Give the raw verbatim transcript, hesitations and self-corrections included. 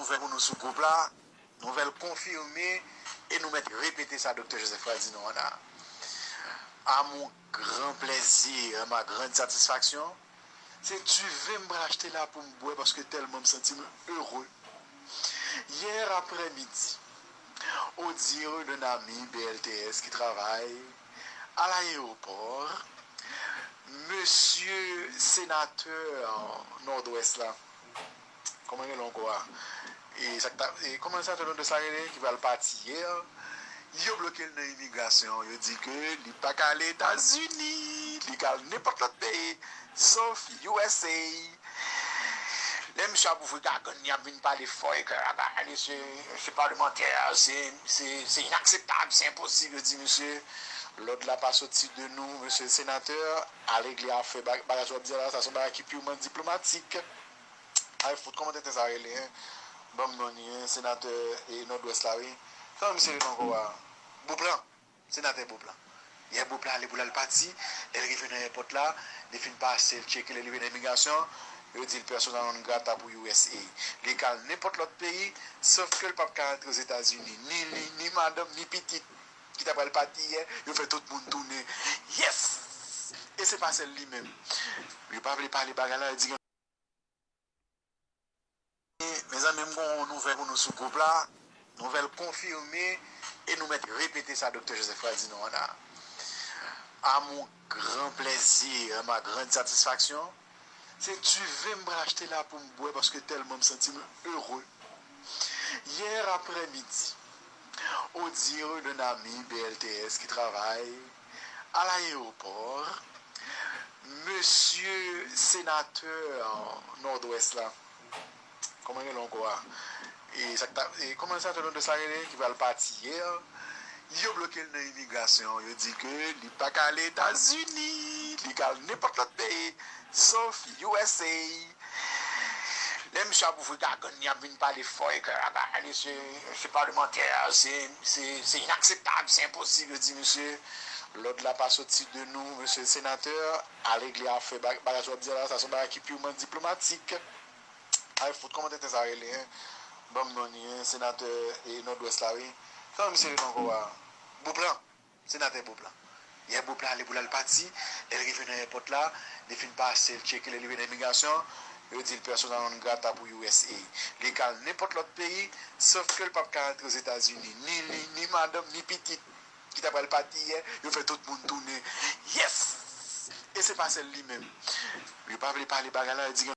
Nouvèl pou nou sou gwoup la, nouvèl konfime, e nou mèt repete sa Doktè Joseph pral di nou an la. À mon grand plaisir, à ma grande satisfaction, se diven m pral achte la pou m bwè paske tèlman m santi m ere. Yè aprèmidi, au dire d'un ami B L T S ki travay a l ayewopò, mesye senatè Nòdwès la, kòman rele ankò a? E sa k ta, e kòman senatè Nòdwès la rele ki pral pati yè? Yo bloke l nan imigrasyon. Yo di ke li pa ka ale Etazini, li ka al nenpòt lòt peyi, sof U S A. Lè misye ap ouvri gagann li, ap vin pale fò e ke, ah, bah, mesye, se palemantè, se, se, se inakseptab, se enposib, yo di misye, lòd la pa soti de nou, mesye senatè, al regle afè ba-, bagay sa w ap di la, sa se yon bagay ki pirman diplomatik. Ay fout, kòman tenten sa rele, en? Ban m non li, en, senatè e Nòdwès la, wi. Kòman misye rele ankò a? Beauplan. Senatè Beauplan. Yè Beauplan ale pou l al pati, lè l rive nan èpòt la, li fin pase, l tcheke, lè l rive nan imigrasyon, yo di l persona non grata pou U S A. Li ka al nenpòt lòt peyi, sof ke l p ap ka rantre Ozetazini. Ni li, ni madanm, ni pitit ki ta pral pati yè, yo fè tout moun tounen. Yes! E se pa sèl li menm. Yo pa vle pale bagay la, yo di Mezanmi, m gen yon nouvèl pou nou sou gwoup la. Nouvèl konfime, e nou mèt repete sa Doktè Joseph pral di nou an la. À mon grand plaisir, à ma grande satisfaction, se diven m pral achte la pou m bwè paske tèlman m santi m ere. Yè aprèmidi, au dire d'un ami B L T S ki travay a l ayewopò, mesye senatè Nòdwès la, kòman rele ankò a? E sa k ta, e kòman senatè Nòdwès la rele ki pral pati yè? Yo bloke l nan imigrasyon. Yo di ke li pa ka ale Etazini, li ka al nenpòt lòt peyi, sof U S A. Lè misye ap ouvri gagann li, ap vin pale fò e ke, ah, bah, mesye, se palemantè, se, se, se inakseptab, se enposib, yo di misye, lòd la pa soti de nou, mesye senatè, al regle afè ba-, bagay sa w ap di la, sa se yon bagay ki pirman diplomatik. Ay fout, kòman tenten sa rele, en? Ban m non li, en, senatè e Nòdwès la, wi. Kòman misye rele ankò a? Beauplan. Senatè Beauplan. Yè Beauplan ale pou l al pati, lè l rive nan èpòt la, li fin pase, l tcheke, lè l rive nan imigrasyon, yo di l persona non grata pou U S A. Li ka al nenpòt lòt peyi, sof ke l p ap ka rantre Ozetazini. Ni li, ni madanm, ni pitit ki ta pral pati yè, yo fè tout moun tounen. Yes! E se pa sèl li menm. Yo pa vle pale bagay la, yo di